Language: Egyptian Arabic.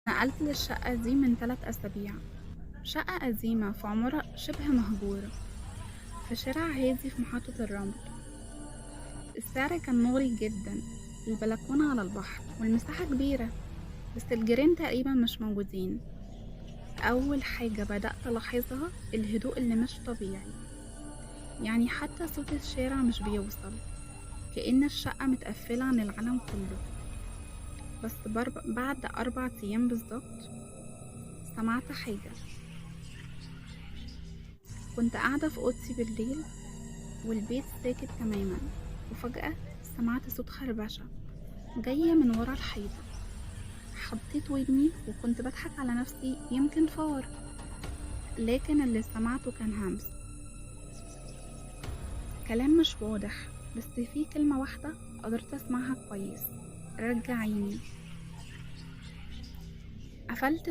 نقلت للشقة دي من 3 أسابيع. شقة قديمة في عمارة شبه مهجورة في شارع هادي في محطة الرمل. السعر كان مغري جدا، البلكونة على البحر والمساحة كبيرة، بس الجيران تقريبا مش موجودين. أول حاجة بدأت ألاحظها الهدوء اللي مش طبيعي، يعني حتى صوت الشارع مش بيوصل، كأن الشقة متقفلة عن العالم كله. بس بعد 4 أيام بالظبط سمعت حاجة. كنت قاعدة في أوضتي بالليل والبيت ساكت تماما، وفجأة سمعت صوت خربشة جاية من ورا الحيطة. حطيت ودني وكنت بضحك على نفسي يمكن فار، لكن اللي سمعته كان همس، كلام مش واضح، بس في كلمة واحدة قدرت أسمعها كويس: رجعيني. قفلت